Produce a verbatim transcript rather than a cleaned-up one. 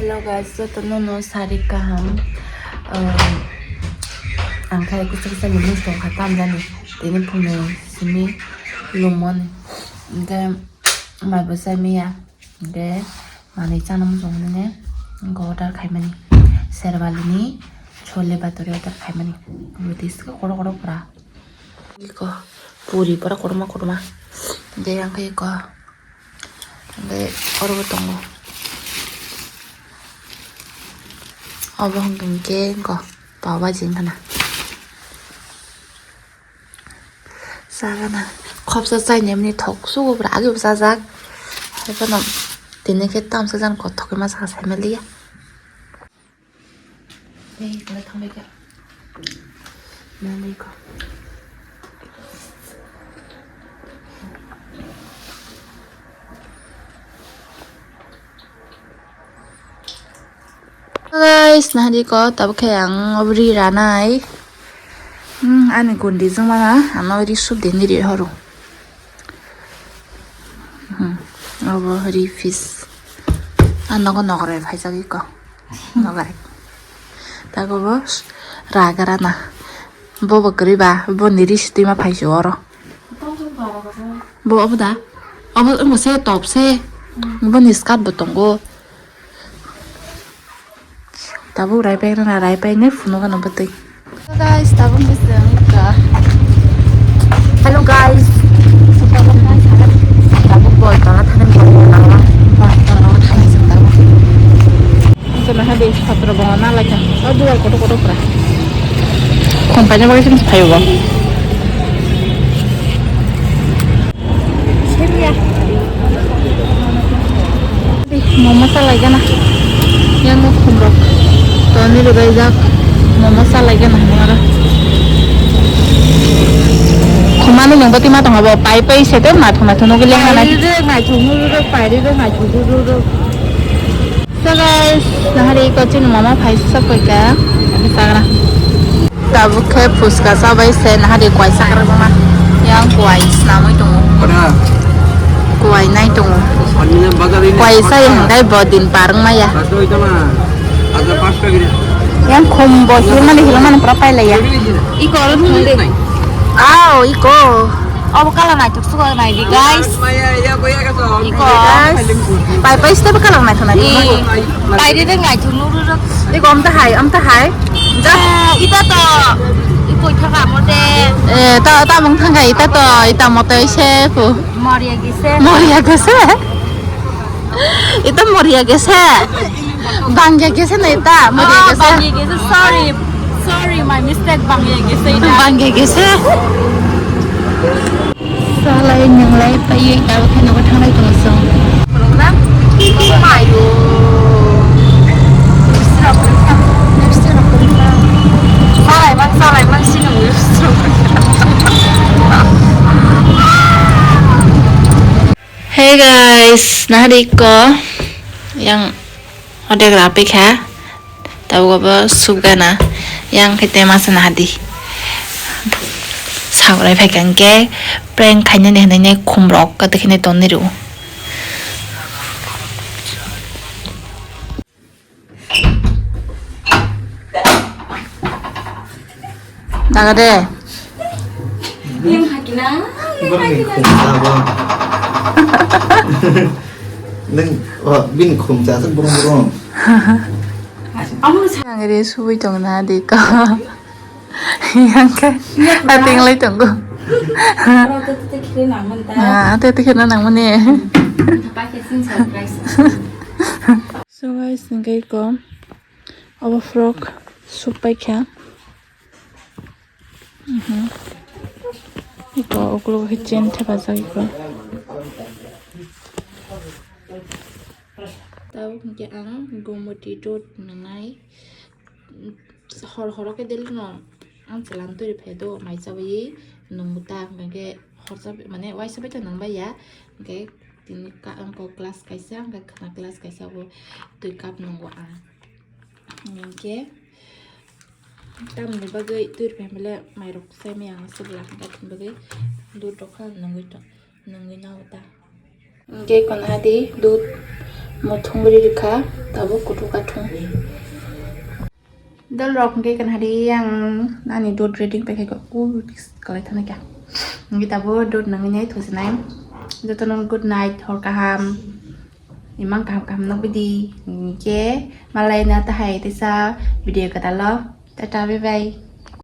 Hello guys, jotono no sari kaham. Ang khai kusa kusa ni mung tong kha tamjani. Tini phungo simi lumoni. Hingke mai bo chai maya. Hingke manui chana muchung nini. Hingke order khaimani. Serwali ni chole bhature order khaimani. Roti sika kotor kotor pura. Iko puri pura kotorma kotorma. Hingke yang khe iko. Hingke oro bo tongo. Obo hingke hingke iko pawa jing khana. Sagana khopsa chaini mani thok sugo bwrwi agi bwsajak. Haiphano tini khe tamsa jan kothok khe masa khe saimaliya. Tei kala thangbai kha. Nalai kho. Guys, nahadi ko tabuk khe ang obri ranai. Hmm, ani gundi jongmana ano ri sub deni ri horu. Hmm, obo ri fish. Ah, nogo nogore phaisagwi ko. Nogore. Tago bo ragarana. Bo bo kwrwi ba, bo ni ri sitwi ma phaisu oro. Bo obo da? Obo wngmo se top se. Bo ni skirt bo tongo. Tabuk raipai rwna raipai nai phunukgano bwtwi. Hello guys, tabuk ni chwng wngkha. Hello guys. Tabuk bol tola thani bol tola. Bol tola thani chwng tabuk. Chwng ha de satro bo na lai kha. O duar kotor kotor pura. Khum paina bagwi chwng phaio bo. Momo salai gana. Yang no khumrok. Toni rwbaijak. Momo salai gana hinwi aro. Khumani nungbo twi ma tongo bo. Pai pai se tei mathu mathu nugwi lengna nai. Pairi de ngaithok nururok, pairi de ngaithok nururok. So guys, nahari iko chini mama phai sok paika. Sagra. Tabuk khe phuska chabai se nahari kuai sakra buma. Yang kuai snamwi tongo. Kuai nai tongo. Kuai sa yang dai bodin parang maya. Yang khum bo hilmani hilmani pura pailaiya. Iko aro thung de. Ao iko. Obo kala nai. Suka nai di, guys. Iko. Pai pai step kalang nai thona di. Pai di deng ngai thung nuru rok. Iko amta hai, amta hai. Ja. Ita to. Iko thaka mote. Eh, ta ta mung thang ita to, ita mote se pu. Moria gise. Moria gise. Ita moria gise. Bangya gese na ita, mari gese. Bangya gese, sorry. Sorry, my mistake, bangya gese ita. Bangya gese. Salai nunglai paiye, tabuk khe nogo thanglai tongo chwng. Program? Mayo. Salai man, salai man, sinung. Hey guys, nahari ko yang odek rapi kha, tabuk bo subgana yang khe tema sana hadi. Saurai phai kang ke prank khainani hinwi ne khumrok kate khine tonni ru. Daga de. Yang hakina, yang hakina. Neng, wah, bini khum cha sak burung burung. Ang re subui tong na de ka. Yang ke, ating lai tong ko. Ah, ate ate kena nang mane. So guys, nengkai ko. Abo frog supai kha. Mhm. Iko ukulok khe chain thepajak iko. Tabuk hwnkhe ang Gomoti road nwngnai. Hor horo khe daily no ang chwla twi rw phai do mai chawi nungwi ta hwnkhe horsa mane waisa bai ta nang bai ya hwnkhe tini ka ang kok glass kaisa hwnkhe khwna glass kaisa bo twi cup nungo ang. Hingke tamni bagwi twi rwphai male mairok sai maya ang aswk la hwnkhe tini bagwi dud rok phano nungwi tong nungwi nago ta. Hingke kono hadi dud Mo thungri rikha, tabuk kutu ka thung. Dol rok hwnkhe kanhari ang ani dot reading paikha ko u kalai thana kya. Hwnkhe tabuk dot nangni nai thusinai. Jotono good night, hor kaham. Imang kaham kaham nokbidi. Hwnkhe malai na tahai tesa video katalo. Tata, bye bye.